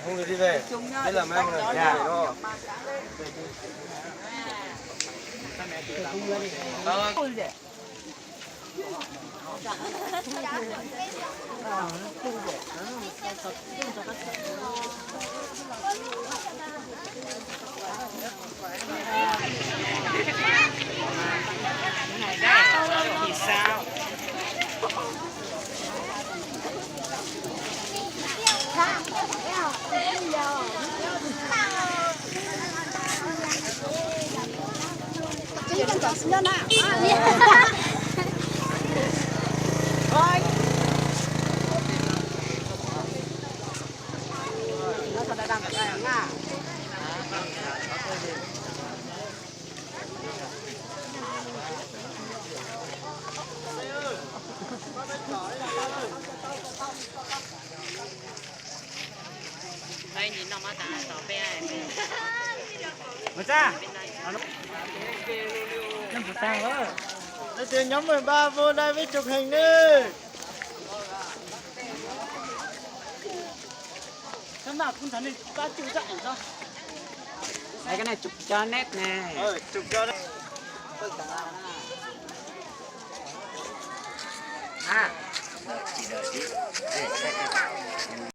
Không được đi về. Biết là mang là đi về đó. Ua tsa, leej puas tag lawm? Leej twg nyob mười ba vô đây với chụp hình đi. Cái này chụp cho nét nè. Chụp cho nét. À.